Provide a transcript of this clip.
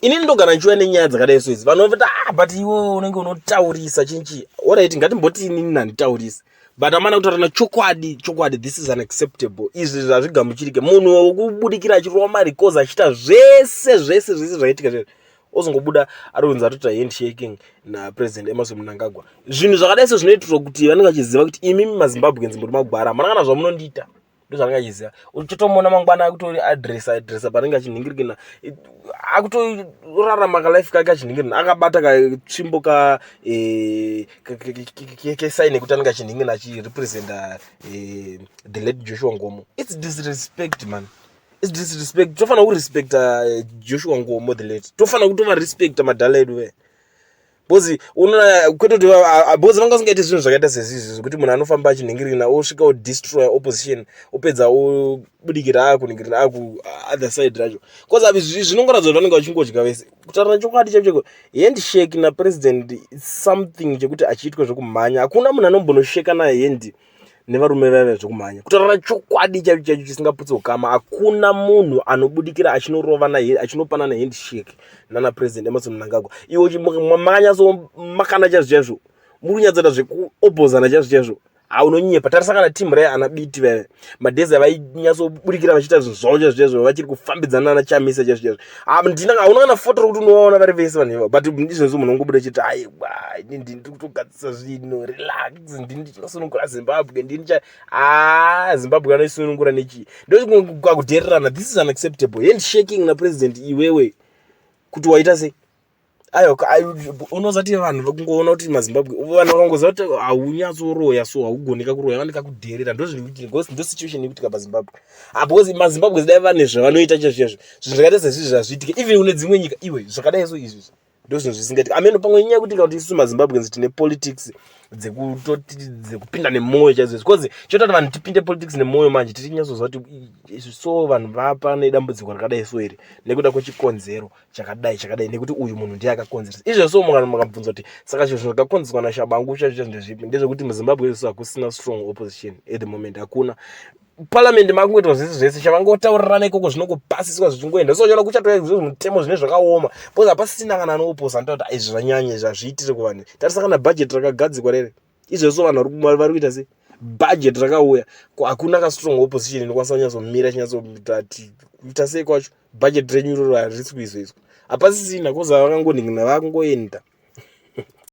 Inini ndogara ndichiuya nenyaya dzakadai so idzi, vanhu voti, "Ah, but iwe unenge unotaurisa chinchi." Alright, ngatimboti inini handitaurisi, but amana, kutaurana chokwadi chokwadi, this is unacceptable. Izvi zvazvigamuchirike. Munhu wokubudikira achirova marikozi, achiita zvese zvese zvese zvaitika zvezvo, ozongobuda ari kunzi atoita handshaking naPresident Emmerson Mnangagwa. Zvinhu zvakadai so zvinoitirwa kuti vanenge vachiziva kuti imimi maZimbabweans muri magwara, hamuna kana zvamunondiita. Ndozvanenge achiziva. Uchitomona mangwana akutori adressa adressa panenge achinhingirikina, akutorarama kalife kake achinhingirina, akabata katsvimbo ka kesaini yekuti anenge achinhingirina, achirepresenta the late Joshua Nkomo. It's disrespect, man, it's disrespect. Tofanira kurespecta Joshua Nkomo the late, tofanira kutovarespecta madhala edu ve, because unoona kwete kuti, because vanga vasingaiti zvinhu zvakaita sezvizvi zvekuti munhu anofamba achinhingirina, osvika odestroya opposition, opedza obudikira akunhingirina aku other side racho, because api zvinongoratidza kuti vanenge vachingodya vese. Kutaura chokwadi chaicho cheko, handshake napresident, it's something chekuti achiitwa zvekumhanya. Hakuna munhu anombonosheka nahand nevarume vaiva zvekumhanya. Kutaura chokwadi chaicho chaicho chisingaputsi ukama, hakuna munhu anobudikira achinorova, achinopanana handshake nana President Emmerson Mnangagwa. Iwe makanyatsomakana chaizvo chaizvo, muri kunyatsoita zvekuopozana chaizvo chaizvo, haunonyepa. Tarisa kana timu rai ana Biti vaive madhezi avainyatsobudikira vachiita zvinhu zvavo chaizvo chaizvo, vachiri kufambidzana naChamisa chaizvo chaizvo. Ndina hauna kana foto rekuti unovaona vari vese vanhu ivavo, but ndizvozvo munhu ungobuda chiti, "Aiwa, ini ndini ndiri kutogadzisa zvinhu, relax, ndini ndichinosunungura Zimbabwe, ndini cha." A, Zimbabwe anoisunungura nechii? Ndokakudhererana. This is unacceptable. Handshaking napresident, iwewe kuti waita sei? Aiwa, unozati vanhu kungoona kuti maZimbabwe, vanhu vakangoziva kuti haunyatsoroya, so haugoneka kuroya, vanenge kakudherera. Ndo situation ikuitika paZimbabwe, because maZimbabwe dai vane zvavanoita chaizvo chaizvo, zvinhu zvakaita sezvizvi zvazviitike even kune dzimwe nyika iwe. Zvakadai so izvi ndo zvinhu zvisingaitika. Ameno pamwe inyaya yekuti kana kuti isusu maZimbabweans tine politics dzekutoti dzekupinda nemwoyo chaizvo, because choita kuti vanhu tipinde politics nemwoyo manje, tichinyatsoziva kuti so vanhu vapa nedambudziko rakadai so iri nekuda kwechikonzero chakadai chakadai, nekuti uyu munhu ndiye akakonzeresa izvo. So mukabvunza kuti saka zvinhu zvakakonzerwa naShabangu chaizvo chaizvo ndezvipi, ndezvekuti muZimbabwe isu hakusina strong opposition at the moment. Hakuna parliament, makungoitwa zvese zvese chavangotaurirana ikoko, zvinongopasiswa zvichingoenda. So chona kuchatouya zvizvo mutemo zvine zvakaoma, because hapasisina kana anooposa anotaura kuti izvi zvanyanya, izvi hazviitire kuvanhu. Tarisa kana budget rakagadzikwa rere izvozvo, vanhu vari kuita sei? Budget rakauya, hakuna kastrong opposition inokwanisa kunyatsomira chinyatsoti kuita sei kwacho. Budget renyu iroro harisi kuizoiswa, hapasisina, koza vakangonhingina vakungoenda.